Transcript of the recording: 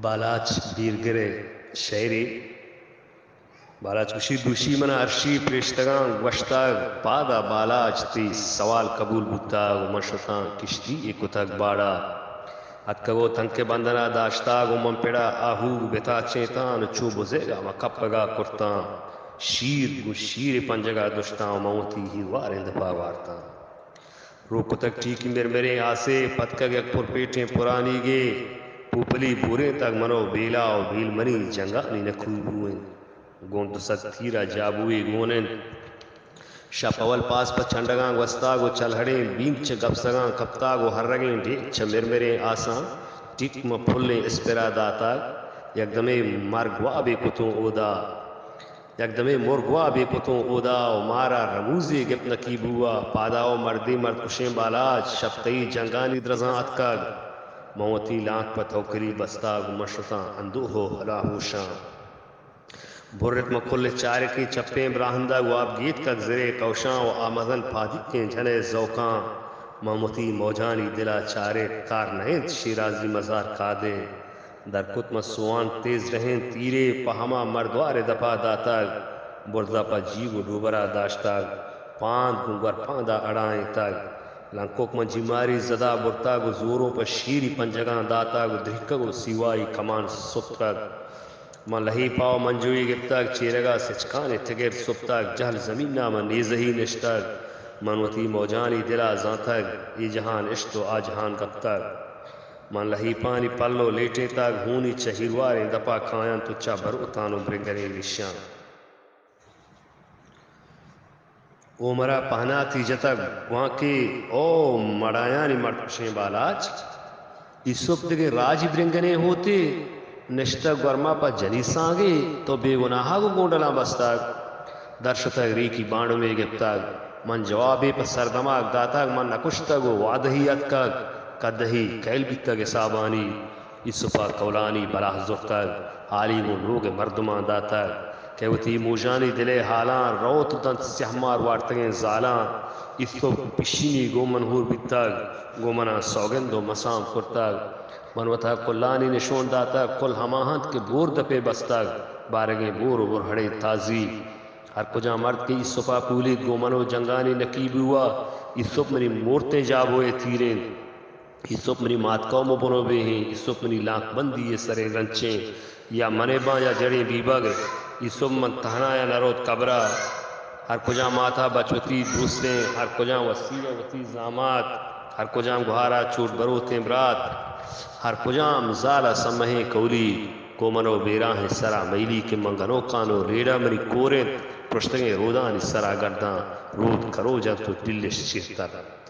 بالاچ بیرگر ءِ شئیرے۔ بالاچ گوشی، دوشی منا ارشی پریشتگاں گوشتگ، پادا بالاچ تئی سوال قبول بوتگ و من شتاں کشتی ءَ کتگ باڑا۔ اتکگ و تنکہ بندنا داشتگ و من پڑا آہوگ بتاچینتاں و چو بزیگا ما کپگا کرتاں۔ شیر گوں شیر پنجگا دشتاں و من وتی ہیرواریں دپا وارتاں۔ روک کتگ ٹیکی مرمریں آسے، پتکگ یک پرپیٹیں پرانیگے، پوپلی بورینتگ من و بیلا و بیل منی جنگانی نکوئی بوئیں۔ گوں دو سد تیرا جابوئے گون انت۔ شپ اول پاس پہ چنڈگاں گوستگ و چلہڑیں بینگ چہ گپسگاں کپتگ و ہرگیں ڈیک چہ مرمریں آساں ٹیک ماں پلیں اسپرا داتگ۔ یکدمے مرگ وابے کتوں اودا۔ یکدمے مرگ وابے کتوں اودا و مارا رموزے گپت نکی بوا۔ پادا و مردے مرد کشیں بالاچ، شپ تئی جنگانی درزاں اتکگ۔ من وتی لانک پہ توکری بستگ و من شتاں اندوہ و ہلاہوشاں۔ برت من کل چارکیں چپیں براہندگ واب گیتکگ زرے کوشاں و آ مزن پادیکیں جنئے زوکاں۔ من وتی موجانی دلا چارت، کار نہ انت شیرازی مزار کادے۔ در کت من سوان تیز رہیں تیرے پہ ہما مردوار ءِ دپا داتگ۔ برزا پہ جیگ و ڈوبرا داشتگ۔ پاند گوں گورپاندا اڑائینتگ۔ لنکک من جیماری زدا برتگ و زوروں پہ شیری پنجگاں داتگ و دریکگ و سیوائی کمان سپتگ۔ من لہیپا و منجوئی گپتگ، چیرگا سچکانی ٹگر سپتگ، جہل زمینا من نیزہی نشتگ۔ من وتی موجانی دلا زانتگ، اے جہان اشت و آ جہان گپتگ۔ من لہیپانی پلو لیٹینتگ، ہونی چہ ہیرواریں دپا کاینت و چہ بروتان و برنگریں ریشاں۔ عمرا پہناتی جتگ گوانکے، او مڑایانی مڑکشیں بالاچ! ایسپ دگہ راجی برنگنے ہوتے، نشتگ گورما پہ جنی سانگے، تو بے گناہا گوں گونڈلاں بستگ۔ درشتگ ریکی بانڈمے گپتگ۔ من جوابے پہ سردماگ داتگ، من نکشتگ و وعدہی اتکگ، کدہی کئیل بیتگ حسابانی۔ ایسپا کولانی بلاہ زرتگ، حالی گوں لوگ ءِ مردماں داتگ کہ وتی موژانی دل ءِ حالاں روت دنت سیاہ مار وارتگیں زالاں۔ ایسپ پشینی گوں من ہور بیتگ، گوں منا سوگند و مسام کرتگ۔ من وتا کلانی نشون داتگ، کل ہما انت کہ بور دپے بستگ، بارگیں بور و برہڑیں تازی۔ ہر کجام مرد کہ ایسپا پولیت گوں من و جنگانی نکی بوا، ایسپ منی مورتیں جابو ءِ تیرینت۔ ایسپ منی مات قوم و بنو بیہیں، ایسپ منی لانک بندی ءِ سریں رنچیں، یا من ءَ باں یا جڑیں بیبگ۔ ایسپ من تہنایاں نہ روت قبرا۔ ہر کجام ماتا بچ وتی دوستیں، ہر کجام وسیلہ وتی زامات، ہر کجام گہارا چوٹ بروتیں برات، ہر کجام زالا سمہیں کولی، گوں من و بیراہیں سرا میلی کہ من گنوکان و ریڑا منی کور انت، پرشتگیں رودانی سرا گرداں رود کروج انت و ڈلش چیرتر۔